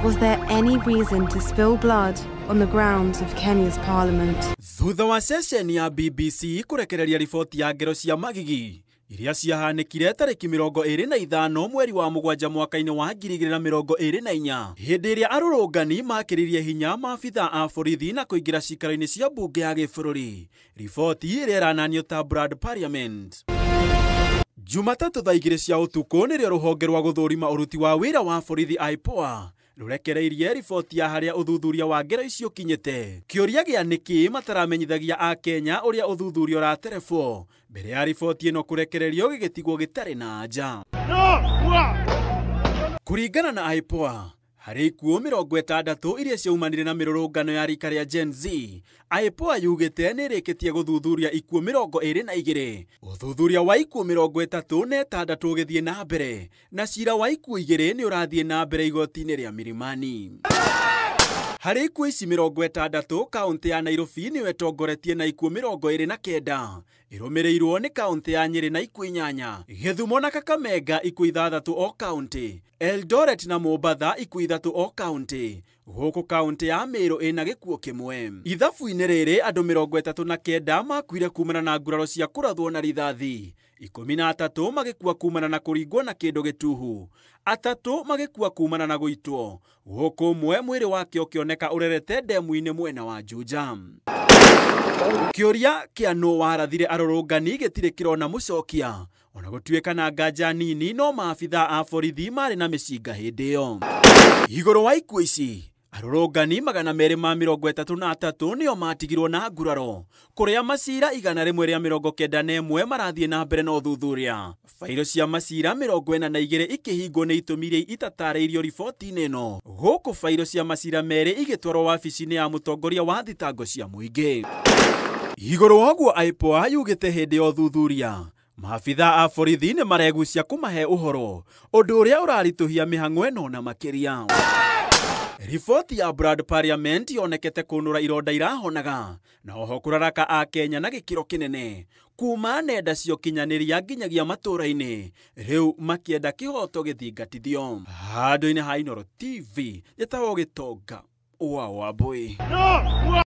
Was there any reason to spill blood on the grounds of Kenya's parliament? Thutha wa ceceni ya BBC kũrekereria riboti ya ngero cia magigi iria ciahanĩkire tarĩki 25 mweri wa mũgwanja mwaka-inĩ wa 2024 hĩndĩ ĩrĩa arũrũngani makĩririe hinya maabitha a borithi na kũingĩra cikaro-inĩ cia mbunge ya gĩbũrũri. Riboti ĩrĩa ĩrananio ta Blood Parliament. Jumatatũ thaa 2 cia ũtukũ nĩrĩo rũhonge rwa gũthũrima ũruti wa wĩra wa borithi IPOA rurekereirie riboti ya harĩa ũthuthuria wa ngero icio ũkinyĩte. Kĩũria gĩa nĩkĩ mataramenyithagia Akenya ũrĩa ũthuthuria ũraterebwo mbere ya riboti ĩno kũrekererio gĩgĩtigwo gĩtarĩ na anja. Kũringana na IPOA, harĩ ikuũ 60 iria ciaumanire na mĩrũrũngano ya rika rĩa Gen Z, IPOA yugĩte nĩ ĩrĩkĩtie gũthuthuria ikuũ 22. Ũthuthuria wa ikuũ 36 ũgĩthiĩ na mbere, na cira wa ikuũ 2 nĩ ũrathiĩ na mbere igoti-inĩ rĩa Milimani. Harĩ ikuũ ici 60, kaũntĩ ya Nairobi nĩyo ĩtongoretie na ikuũ 29, ĩrũmĩrĩirwo nĩ kaũntĩ ya Nyĩrĩ na ikuũ 8, Gĩthumo na Kakamega ikuũ 6 o kaũntĩ, Eldoret na Mombatha ikuũ 3 o kaũntĩ, gũkũ kaũntĩ ya Meru ĩna gĩkuũ kĩmwe. Ithabu-inĩ rĩrĩ andũ 39 makuire kumana na nguraro cia kũrathwo na rithathi, 13 magĩkua kumana na kũringwo na kĩndũ gĩtuhu, 3 magĩkua kumana na gũitwo, gũkũ ũmwe mwĩrĩ wake ũkĩoneka ũrerete ndemu-inĩ mwena wa Juja. Kĩũria kĩa nũ warathire arũrũngani gĩtirĩ kĩrona mũcokia, ona gũtuĩka na nganja nini no maabitha a borithi marĩ na mĩcinga hĩndĩ ĩyo. Igũrũ wa ikuũ ici, arũrũngani 233 nĩo matigirwo na nguraro, kũrĩa macira 191 marathiĩ na mbere na ũthuthuria. Bairo cia macira 42 ikĩhingwo nĩ itũmi iria itatarĩirio riboti-inĩ ĩno, gũkũ bairo cia macira 2 igĩtwarwo wabici-inĩ ya mũtongoria wa thitango cia mũingĩ. Igũrũ wa ũguo IPOA yugĩte hĩndĩ ya ũthuthuria maabitha a borithi nĩ maregucia kũmahe ũhoro, ũndũ ũrĩa ũraritũhia mĩhang'o ĩno na makĩria. Riboti ya Blood Parliament yonekete kũnũra ironda irahonaga na oho kũraraka Akenya na gĩkĩro kĩnene kuma nenda cia ũkinyanĩria nginyagia matũra-inĩ, rĩu makĩenda kĩhoto gĩthingatithio. Handũ-inĩ ha Inooro TV, njĩtagwo Gĩtonga wa Wambui.